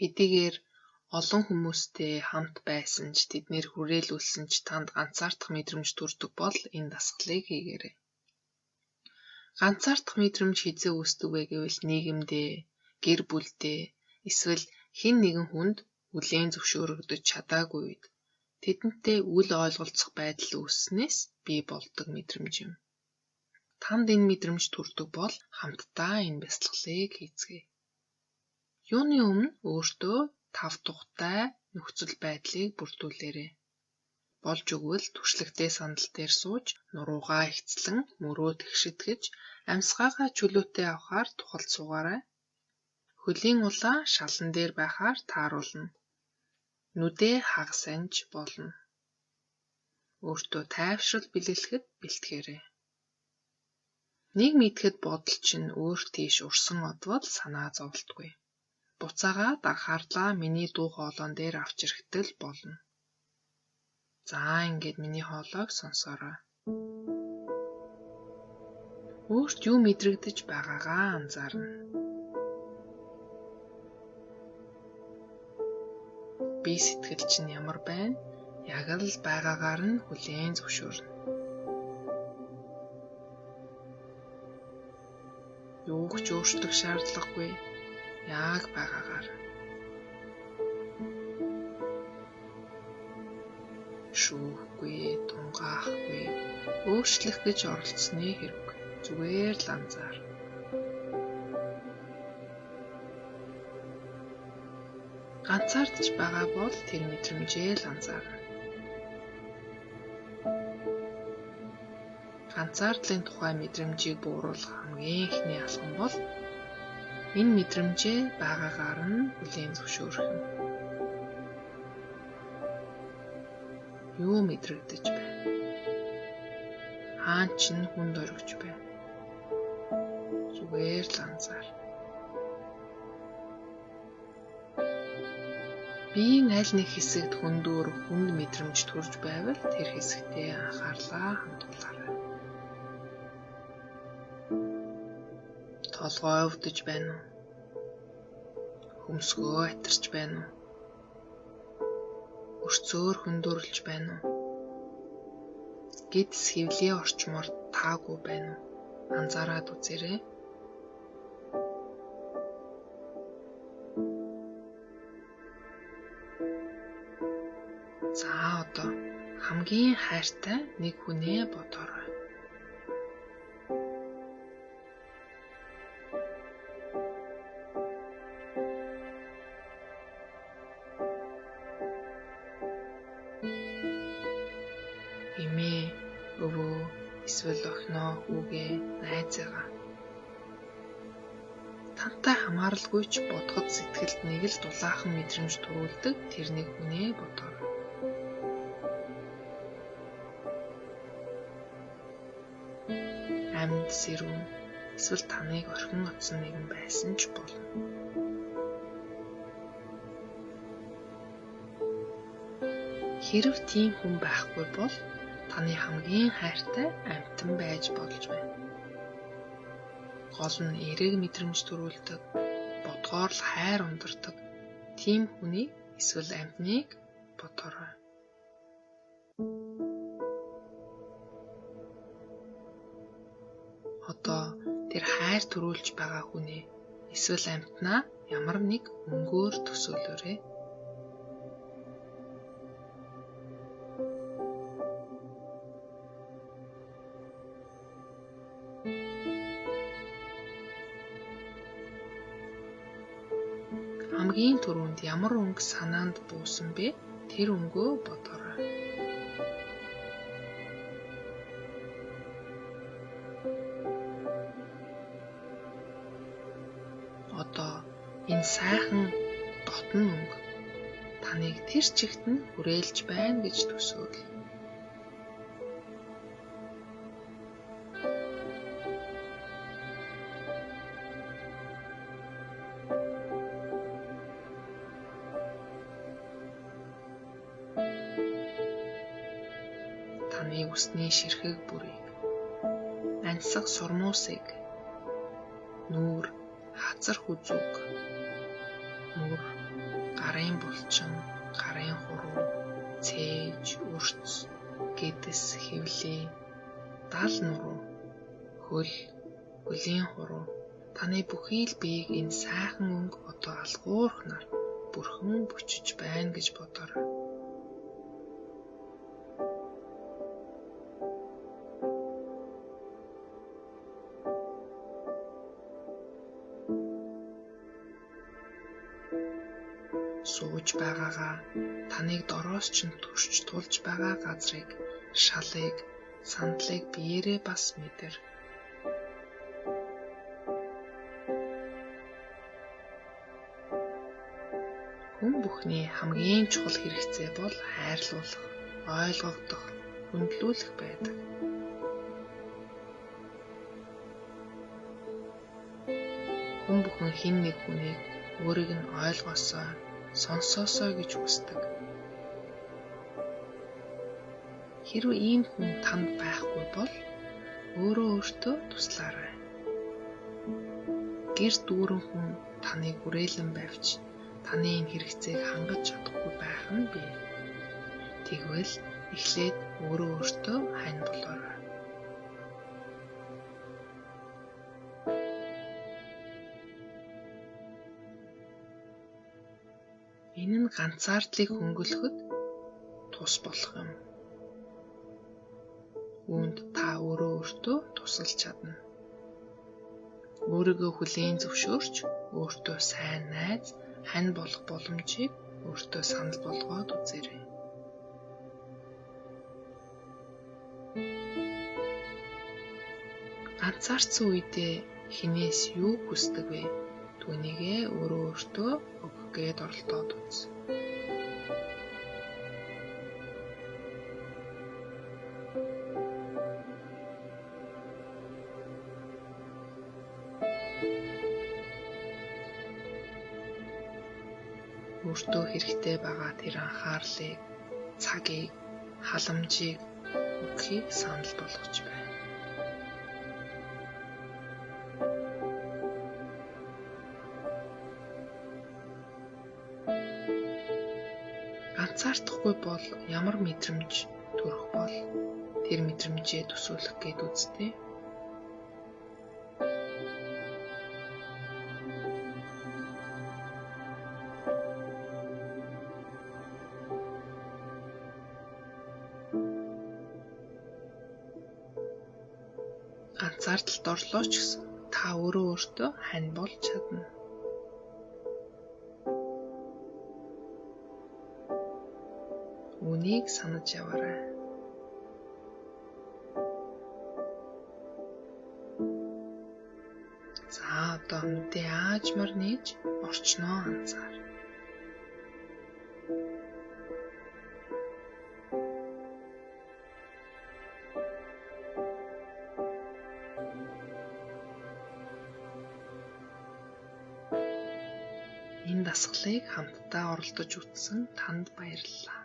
Хэдийгээр олон хүмүүстэй хамт байсан ч тэднэр хүрээлүүлсэн ч танд ганцаардах мэдрэмж төрдөг бол энэ дасгалыг хийгээрэй. Ганцаардах мэдрэмж хэзээ үүсдэг вэ гэвэл нийгэмдээ, гэр бүлдээ эсвэл хэн нэгэн хүнд хүлээн зөвшөөрөгдөж чадаагүй үед тэдэнтэй үл ойлголцох байдал үүссэнээс бий болдог мэдрэмж юм. Танд энэ мэдрэмж төрдөг бол хамтдаа энэ бясалгалыг хийцгээе. Юуны өмнө өөртөө тав тухтай нөхцөл байдлыг бүрдүүлээрэй. Болж өгвөл түшлэгтэй сандал дээр сууж нуруугаа ихцлэн мөрөө тэгшитгэж амьсгаагаа чөлөөтэй авахаар тухалд суугаарай. Хөлийн улаа шалан дээр байхаар тааруулна. Нүдээ хагас анж болно. Өөртөө тайвшрал бэлэглэхэд бэлтгээрэй. Нэг мэдэхэд бодол чинь өөр тийш урсан одвол санаа зоволтгүй. Буцаагаад анхаарлаа миний дуу хоолойн дээр авч ирэхэд л болно. За ингээд миний хоолойг сонсоорой. Өөрт юу мэдрэгдэж байгаагаа анзаарна. Би сэтгэл чинь ямар байна? Яг л байгаагаар нь хүлээн зөвшөөрнө. Юу ч өөрчлөх шаардлагагүй. Яг байгаагаар. Шүүхгүй, тунгаахгүй, өөрчлөх гэж оролцсоны хэрэггүй. Зүгээр л анзаар. Ганцаардаж байгаа бол тэр мэдрэмжээ л анзаарна. Ганцаардлын тухай мэдрэмжийг бууруулах хамгийн эхний алхам бол энэ мэдрэмжээ байгаагаар нь хүлээн зөвшөөрөх юм. Юу мэдрэгдэж байна? Хаан ч нь хүнд оргиж байна. Зүгээр л анзаар. Биеийн аль нэг хэсэгт хөндүүр хүнд мэдрэмж төрж байвал тэр хэсэгтээ анхаарлаа хандуулаарай. Толгой өвдөж байна уу? Хөмсгөө атарч байна уу? Өрцөөр хөндөөрлж байна уу? Гэдэс хэвлээ орчмоор таагүй байна уу? Анзаараад үзээрэй. За одоо хамгийн хайртай нэг хүнээ бодоорой. Эмээ, өвөө, эсвэл охиноо, хүүгээ, найзыгаа. Тантай хамааралгүй ч бодоход сэтгэлд нэг л дулаахан мэдрэмж төрүүлдэг тэр нэг хүнээ бодоорой. Амьд сэрүүн эсвэл таныг орхин очсон нэгэн байсан ч болно. Хэрэв тийм хүн байхгүй бол таны хамгийн хайртай амьтан байж болж байна. Гол нь эерэг мэдрэмж төрүүлдэг, бодгоор л хайр ундардаг тийм хүнийг эсвэл амьтныг бодоорой. Одоо тэр хайр төрүүлж байгаа хүнээ эсвэл амьтнаа ямар нэг өнгөөр төсөөлөөрэй. Хамгийн түрүүнд ямар өнгө санаанд буусан бэ? Тэр өнгөө бодоорой. Одоо энэ сайхан дотно өнгө таныг тэр чигт нь хүрээлж байна гэж төсөөл. Таны үсний ширхэг бүрийг, ансаг сурмуусыг, нүүр, хазар хүзүүг, мөр, Гарын булчин, гарын хуруу, цээж, өрц, гэдэс, хэвлээ, дал нуруу, хөл, хөлийн хуруу таны бүхий л биеийг энэ сайхан өнгө одоо алгуурхнаар бүрхэн бөчөж байна гэж бодоорой. Сууж байгаагаа таныг дороос чинь төрч тулж байгаа газрыг, шалыг, сандлыг биеэрээ бас мэдэр. Хүн бүхний хамгийн чухал хэрэгцээ бол хайрлуулах, ойлгогдох, хүндлүүлэх байдаг. Хүн бүхэн хэн нэг хүнийг өөрийг нь ойлгосоо, сонсоосой гэж хүсдэг. Хэрвээ ийм хүн танд байхгүй бол өөрөө өөртөө туслаарай. Гэр дүүрэн хүн таныг хүрээлэн барьж таны энэ хэрэгцээг хангаж чадахгүй байх нь бий. Тэгвэл эхлээд өөрөө өөртөө хань болоорой. Энэ нь ганцаардлыг хөнгөлөхөд тус болох юм. Үүнд та өөрөө өөртөө тусалж чадна. Өөрийгөө хүлээн зөвшөөрч, өөртөө сайн найз, хань болох боломжийг өөртөө санал болгоод үзээрэй. Ганцаардсан үедээ хэнээс юу хүсдэг вэ? Түүнийгээ өөрөө өөртөө өгөх гээд оролдоод үз. Өөртөө хэрэгтэй байгаа тэр анхаарлыг, цагийг, халамжийг өгөхийг санал болгож байна. Ганцаардахгүй бол ямар мэдрэмж төрөх бол тэр мэдрэмжээ төсөөлөх гээд үзтээ. Ганцаардалд орлоо ч гэсэн та өөрөө өөртөө хань болж чадна. Үүнийг санаж яваарай. За одоо нүдээ аажмаар нээж орчноо анзаар. Энэ дасгалыг хамтдаа оролдож үзсэн танд баярлалаа.